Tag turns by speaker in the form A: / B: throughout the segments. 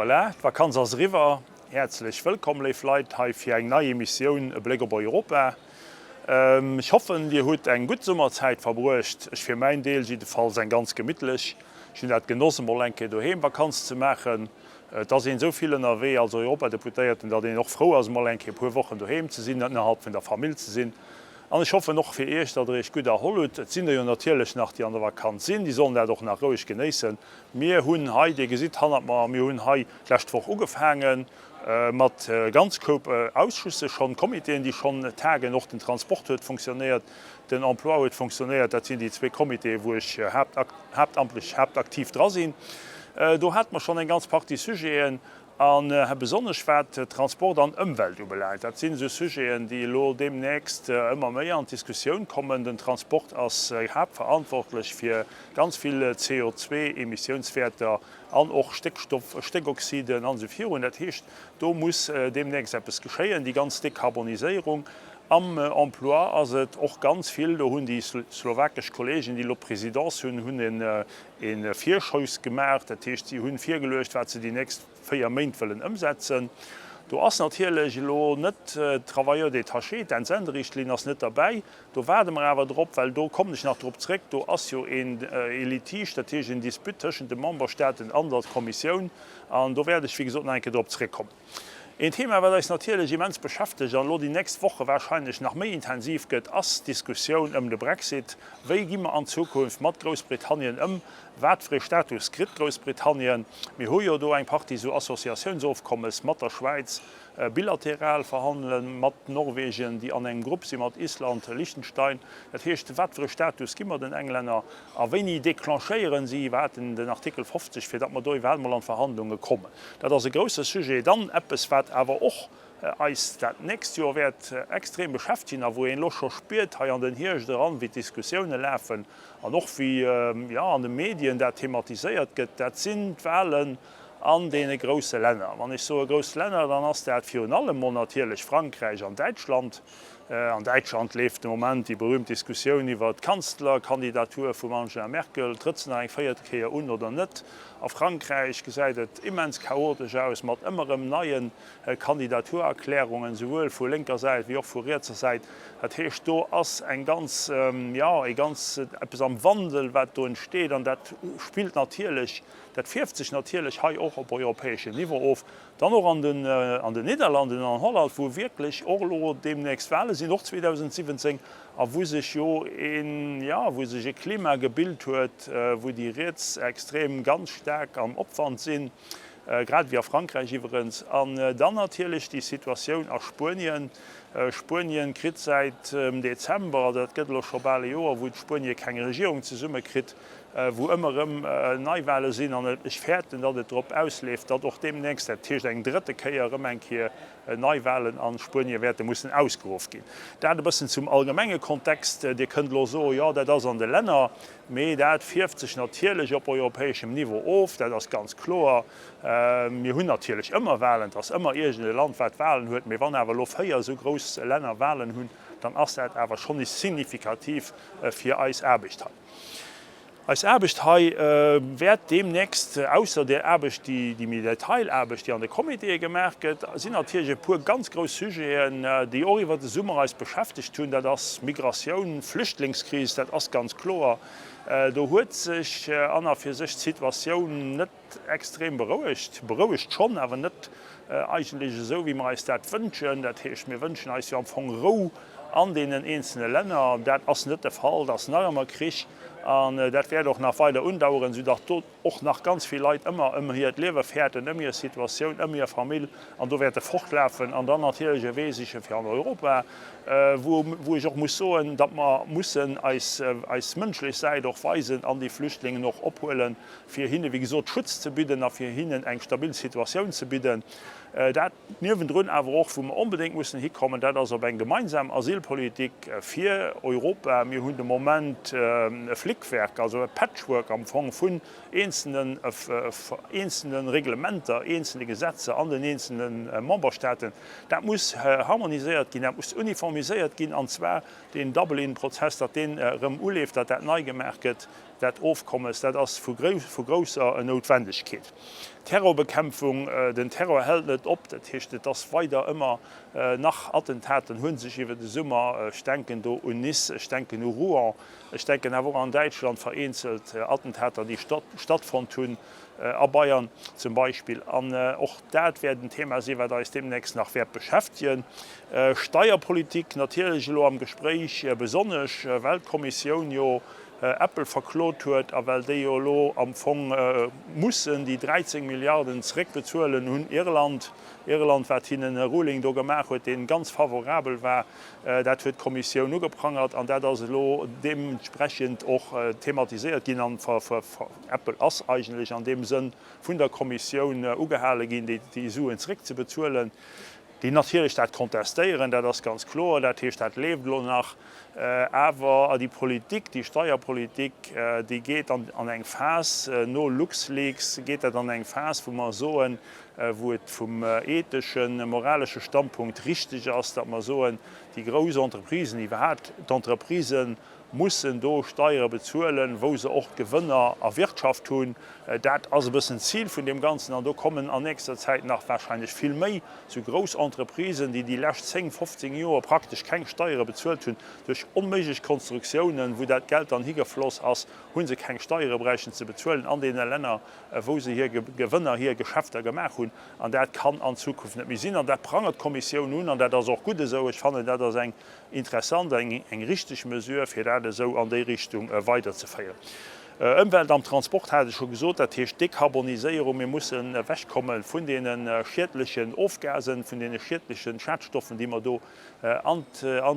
A: Voilà, d'Vakanz ass eriwwer. Häerzlech wëllkomm, léif Leit, hei fir eng nei Emissioun E Bléck op Europa. Ech hoffen, Dir hutt eng gutt Summerzäit verbruecht. Ech fir mäin Deel jiddefalls eng ganz gemittlech. Ech hunn dat genoss, emol eng Kéier doheem Vakanz ze maachen. Et ass een esou vill ënnerwee als Europadeputéierten, datt een och frou ass, emol eng Kéier e puer Wochen doheem ze sinn, ënnerhalb vun der Famill ze sinn. An ech hoffen och fir Iech, datt Der Iech gutt erholl hutt. Et sinn der jo natierlech nach, déi an der Vakanz sinn. Déi sollen dat och nach roueg genéissen. Mir hunn hei, Dir gesitt hannert mer, mir hunn hei d'lescht Woch ugefaange mat ganz Koup Ausschüsse schonn, Comitéen, déi schonn tagen. Och den Transport huet funktionéiert, den Emploi huet funktionéiert. Dat sinn déi zwee Comitéen, wou ech haaptamtlech, haaptaktiv dra sinn. Do hate mer schonn eng ganz Partie Sujeten. A besonnesch wat Transport an Ëmwelt ubelaangt, dat sinn esou Sujeten, déi elo deemnächst ëmmer méi an d'Diskussioun kommen. Den Transport ass haaptverantwortlech fir ganz vill CO2-Emissiounswäerter an och Stéckstoff, Stéckoxiden an esou virun. Dat heescht, do muss deemnächst eppes geschéien, déi ganz Dekarboniséierung. Am Emploi ass et och ganz vill, do hunn déi slowakesch Kollegen, déi elo d'Presidence hunn, hunn e Virschouss gemaach, dat heescht, si hu virgeluecht, wat se déi nächst 4 Méint wëllen ëmsetzen. Do ass natierlech elo net d'Travailleurs détachés, d'Entsenderichtlinn ass net derbäi. Do waarde mer awer drop, well do kommen ech nach drop zréck, do ass jo ee Litige, dat heescht en Disput tëschent de Memberstaaten an der Kommissioun, an do wäert ech, wéi gesot, nach eng Kéier drop zréckkommen. Een Thema, wat eis natierlech immens beschäftegt an elo déi nächst Woche warscheinlech nach méi intensiv gëtt, ass d'Diskussioun ëm de Brexit. Wéi gi mer an Zukunft mat Groussbritannien ëm? Wat fir ee Status kritt Groussbritannien? Mir hu jo do eng Partie esou Associatiounsofkommes mat der Schwäiz, bilateral verhandelen, mat Norwegen, déi an engem Grupp si mat Island, Liechtenstein. Dat heescht, wat fir e Status gi mer den Englänner a wéini declenchéieren si iwwerhaapt den Artikel 50, fir datt mer do iwwerhaapt emol an d'Verhandlunge kommen? Dat ass e grousse Sujet. Dann eppes, wat awer och eis dat nächst Joer wäert extrem beschäftegen a wou een elo scho spiert hei an den Hierscht eran, wéi d'Diskussioune lafen an och wéi, jo, an de Medien dat thematiséiert gëtt, dat sinn d'Wahlen an deene grousse Länner. Wann ech soe grouss Länner, dann ass dat virun allem mol natierlech Frankräich an Däitschland. An Däitschland leeft de Moment déi berühmt Diskussioun iwwer d'Kanzlerkandidatur vum Angela Merkel. Trëtt se nach eng véiert Kéier un oder net? A Frankräich gesäit et immens chaotesch aus, mat ëmmer erëm neie Kandidaturerklärungen, souwuel vu lénker Säit wéi och vu rietser Säit. Dat heescht, do ass eng ganz, jo, ee ganz, eppes am Wandel, wat do entsteet. An dat spillt natierlech, dat fierft sech natierlech hei och op europäeschem Niveau of. Dann och an den an den Nidderlanden an an Holland, wou wierklech och elo deemnächst Wahle sinn, och 2017, a wou sech jo een, jo, wou sech e Klima gebilt huet, wou déi Rietsextrem ganz staark am Opwand sinn, grad ewéi a Frankräich iwwerens. An dann natierlech déi Situatioun a Spuenien. Spuenien kritt säit Dezember, also dat gëtt elo scho bal e Joer, wou Spuenie keng Regierung zesummekritt, wou ëmmer erëm Neiwahle sinn an ech fäerten, datt et drop ausleeft, datt och deemnächst, dat heescht eng drëtte Kéier, erëm eng Kéier Neiwahlen a Spuenie wäerte mussen ausgeruff ginn. Dat e bëssen zum allgemenge Kontext. Dir kënnt elo soen, jo, dat ass an de Länner, mee dat fierft sech natierlech op europäeschem Niveau of, dat ass ganz kloer. Mir hunn natierlech ëmmer Wahlen, et ass ëmmer iergend e Land, wat Wahlen huet, mee wann awer elo 4 esou grouss Länner Wahlen hunn, dann ass dat awer schonn nees signifikativ fir eis Aarbecht hei. Eis Aarbecht hei wäert deemnächst, ausser där Aarbecht, déi méi Detailaarbecht, déi an de Comitéë gemaach gëtt, sinn natierlech e puer ganz grouss Sujeten, déi och iwwert de Summer eis beschäftegt hunn. Dat ass Migratioun, Flüchtlingskris, dat ass ganz kloer. Do huet sech an a fir sech d'Situatioun net extrem berouegt, berouegt schonn, awer net eigentlech esou, wéi mer eis dat wënschen. Dat heescht, mir wënschen eis jo am Fong Rou an deenen eenzelne Länner. Dat ass net de Fall, et ass nach ëmmer Krich an dat wäert och nach weider undaueren, soudatt do och nach ganz vill Leit ëmmer ëm hiert Liewe fäerten, ëm hir Situatioun, ëm hir Famill an do wäerte fortlafen an dann natierlech e Wee siche fir an Europa, wou wou ech och muss soen, datt mer mussen eis eis mënschlech Säit och weisen an déi Flüchtlingen och ophuelen. fir hinne wéi gesot Schutz ze bidden a fir hinnen eng stabil Situatioun ze bidden. Dat niewendrun awer och, wou mer onbedéngt mussen hikommen, dat ass op eng gemeinsam Asylpolitik fir Europa. Mir hunn de Moment e Flickwerk, also e Patchwork am Fong vun eenzelnen, eenzelne Reglementer, eenzelne Gesetzer an den eenzelne Memberstaaten. Dat muss harmoniséiert ginn, dat muss uniformiséiert ginn, an zwar deen Dublin-Prozess, datt deen erëm uleeft, datt dat nei gemaach gëtt. Dat Ofkommes, dat ass vu grousser Noutwendegkeet. Terrorbekämpfung, Den Terror hält net op, dat heescht, et ass weider ëmmer nach Attentaten hu sech iwwer de Summer, ech denken do un Nice, ech denken u Rouen, ech denken awer och an Däitschland vereenzelt Attentater, déi stattfonnt hunn, a Bayern zum Beispill. An och dat wäert en Thema sinn, wat eis deemnächst nach wäert beschäftegen. Steierpolitik natierlech elo am Gespréich, besonnesch well d'Kommissioun jo Apple verklot huet a well déi jo elo am Fong mussen déi 13 Milliarden zeréckbezuelen un Irland, Irland wat hinnen e Ruling do gemaach huet, dee ganz favorabel war, dat huet d'Kommissioun ugeprangert an dat ass elo deementsprechend och thematiséiert ginn an Apple ass eigentlech an deem Sënn vun der Kommissioun ugehale ginn, déi Suen zeréckzebezuelen. Déi natierlech dat kontestéieren, dat ass ganz kloer. Dat heescht, dat leeft elo nach. Awer déi Politik, déi Steierpolitik, déi geet an eng Phas, no LuxLeaks geet dat an eng Phas, wou mer soen, wou et vum etheschen, moralesche Standpunkt richteg ass, datt mer soen, déi grouss Entreprisen, iwwerhaapt d'Entreprisen, mussen do Steiere bezuelen, wou se och d'Gewënner erwirtschaft hunn. Dat ass e bëssen d'Zil vun deem Ganzen. An do kommen an nächster Zäit nach wahrscheinlech vill méi esou grouss Entreprisen, déi déi lescht 10, 15 Joer praktesch keng Steiere bezuelt hunn. Duerch onméiglech Konstruktiounen, wou dat Geld dann higefloss ass, hu se keng Steiere bräichten ze bezuelen an deene Länner, wou se hir Gewënner, hir Geschäfter gemaach hunn. An dat kann an Zukunft net méi sinn. An dat prangert d'Kommissioun un. An dat ass och gutt esou. Ech fannen, dat ass eng Interessant, eng richteg Mesure, fir dat esou an déi Richtung weiderzeféieren. Ëmwelt am Transport hat ech scho gesot, dat heescht Dekarboniséierung. Mir mussen ewechkomme vun deene schiedlechen Ofgasen, vun deene schiedlechen Schadstoffen, déi mer do an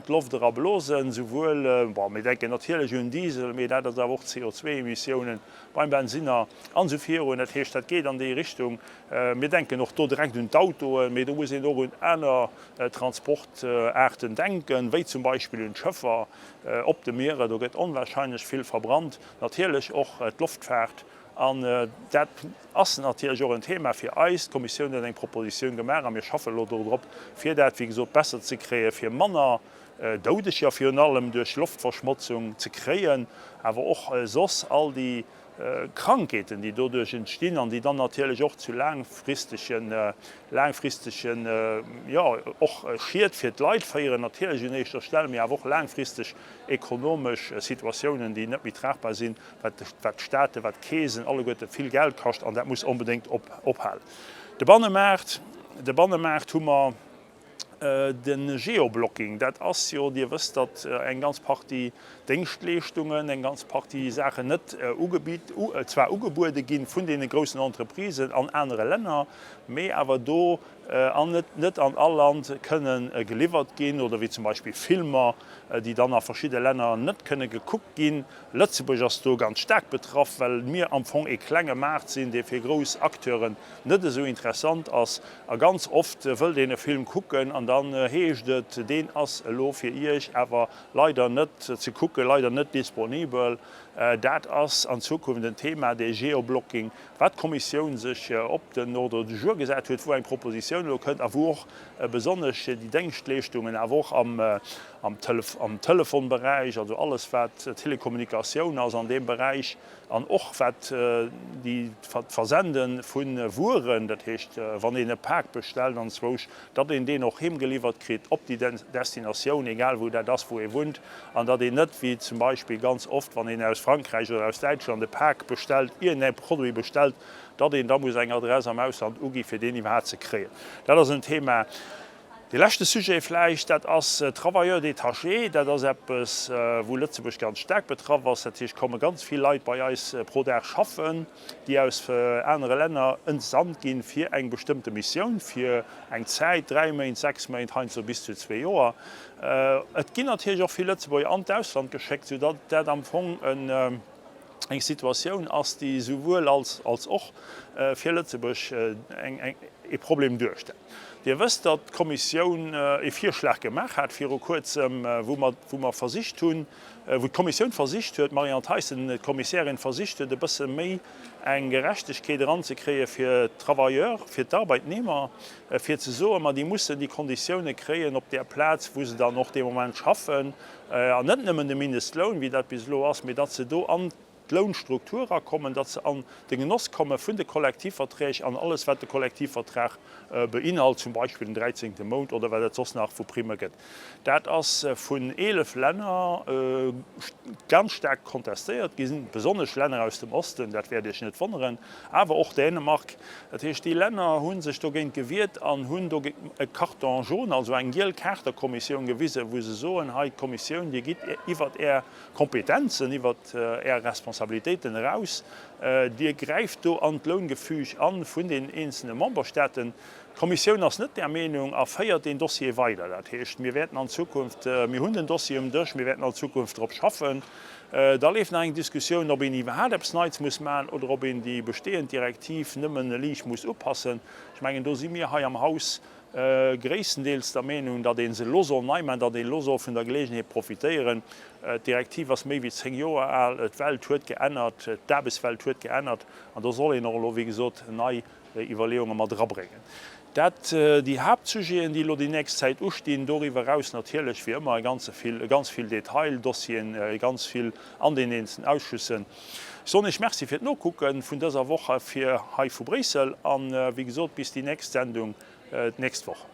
A: d'Loft era blosen. Souwuel, bon, mir denken natierlech un Diesel, mee dat ass awer och CO2-Emissiounen beim Bensinner an esou virun. Dat heescht, dat geet an déi Richtung. Mir denken och do direkt un d'Autoen, mee do muss een och un aner Transportaarten denken, wéi zum Beispill un d'Schëffer op de Mierer, do gëtt onwahrscheinlech vill verbrannt, natierlech och d'Loftfaart. An dat ass natierlech och en Thema fir eis. D'Kommissioun huet eng Propositioun gemaach a mir schaffen elo dodrop, fir dat, wéi gesot, besser ze kréien, fir manner Doudeger virun allem duerch Loftverschmotzung ze kréien, awer och soss all déi Krankheeten, déi doduerch entstinn an déi dann natierlech och zu laangfristegen, laangfristegen, jo, och Schied fir d'Leit féieren, natierlech un éischter Stell, mee awer och laangfristeg ekonomesch Situatiounen, déi net méi tragbar sinn, wat d'Staaten, wat d'Keesen alleguerte vill Geld kascht an dat muss onbedéngt ophalen. De Bannemaart, de Bannemaart hu mer. De Geoblocking, dat ass jo, Dir wësst, datt eng ganz Partie Déngschtleeschtungen, eng ganz Partie Saachen net ugebitt, zwar ugebuede gi vun deene groussen Entreprisen an anere Länner, mee awer do an net net an all Land kënne geliwwert ginn, oder wéi zum Beispill Filmer, déi dann a verschidde Länner net kënne gekuckt ginn. Lëtzebuerg ass do ganz staark betraff, well mir am Fong ee klenge Maart sinn, dee fir grouss Acteuren net esou interessant ass. A ganz oft wëllt een e Film kucken an dann heescht et, deen ass elo fir Iech awer leider net ze kucken, leider net disponibel. Dat ass an Zukunft en Thema, dee Geoblocking, wat d'Kommissioun sech op den Ordre du jour gesat huet, wou eng Propositioun elo kënnt a wou och besonnesch déi Déngschtleeschtungen, awer och am Telefonberäich, also alles wat Telekommunikatioun ass an deem Beräich an och wat d'Versende vu Wueren, dat heescht wann een e Pak bestellt anzwousch, datt een deen och heemgeliwwert kritt op déi Destinatioun, egal wou dat ass, wou ee wunnt, an datt een net, wéi zum Beispill ganz oft, wann een aus Frankräich oder aus Däitschland e Pak bestellt, iergendee Produit bestellt, datt een da muss eng Adress am Ausland ugi fir deen iwwerhaapt ze kréien. Dat ass en Thema. Dee leschte Sujet vläicht, dat ass Travailleurs détachés. Dat ass eppes, wou Lëtzebuerg ganz staark betraff ass. Dat heescht, komme ganz vill Leit bei eis pro Dag schaffen, déi aus anere Länner entsandt ginn fir eng bestëmmte Missioun, fir eng Zäit, dräi Méint, sechs Méint, heiansdo bis zu zwee Joer. Et ginn natierlech och vill Lëtzebuerger an d'Ausland geschéckt, soudatt dat am Fong en, eng Situatioun ass, déi esouwuel als als och fir Lëtzebuerg ee Problem duerstellt. Dir wësst, datt d'Kommissioun ee Virschlag gemaach hat viru Kuerzem, wou mer, wou mer versicht hunn, wou d'Kommissioun versicht huet, d'Marianne Thyssen, d'Kommissärin, versicht huet, e bësse méi eng Gerechtegkeet eranzekréie fir d'Travailleurs, fir d'Arbeitnehmer, fir ze soen, ma déi mussen déi Konditioune kréien op där Plaz, wou se dann och dee Moment schaffen, An net nëmmen de Mindestloun, wéi dat bis elo ass, mee datt se do an. d'Lounstruktur erakommen, datt se an de Genoss komme vun de Kollektivverträg an alles wat de Kollektivvertrag beinhalt, zum Beispill den dräizéngte Mount oder wat et soss nach vu Primme gëtt. Dat ass vun 11 Länner ganz staark kontestéiert ginn, besonnesch Länner aus dem Osten, dat wäert Iech net wonneren, awer och Dänemark. Dat heescht, déi Länner hu sech dogéint gewiert an hunn do e Carton jaune, also eng giel Kaart der Kommissioun gewisen, wou se soen, hei d'Kommissioun, Dir gitt iwwert Är Kompetenzen, iwwert Är Responsabilitéiten eraus, Dir gräift do an d'Loungefüg an vun den eenzelne Memberstaaten. D'Kommissioun ass net där Meenung a féiert deen Dossier weider. Dat heescht, mir wäerten an Zukunft, mir hunn den Dossier um Dësch, mir wäerten an Zukunft drop schaffen. Da leeft nach eng Diskussioun, ob een iwwerhaapt eppes Neits muss maachen oder ob een déi bestehend Direktiv nëmmen liicht muss upassen. Ech mengen, do si mir hei am Haus gréisstendeels der Meenung, datt ee se elo soll nei maachen, datt een elo soll vun der Geleegenheet profitéieren. D'Direktiv ass méi wéi 10 Joer al, d'Welt huet geännert, d'Aarbechtswelt huet geännert an do soll een och elo, wéi gesot, nei Iwwerleeunge mat erabréngen. Dat déi Haaptsujeten, déi elo déi nächst Zäit ustinn. Doriwwer eraus natierlech wéi ëmmer e ganze vill, ganz vill Detaildossieren, ganz vill an den eenzelnen Ausschüssen. Ech soen Iech Merci fir d'Nokucke vun dëser Woch fir hei vu Bréissel an, wéi gesot, bis déi nächst Sendung d'nächst Woch.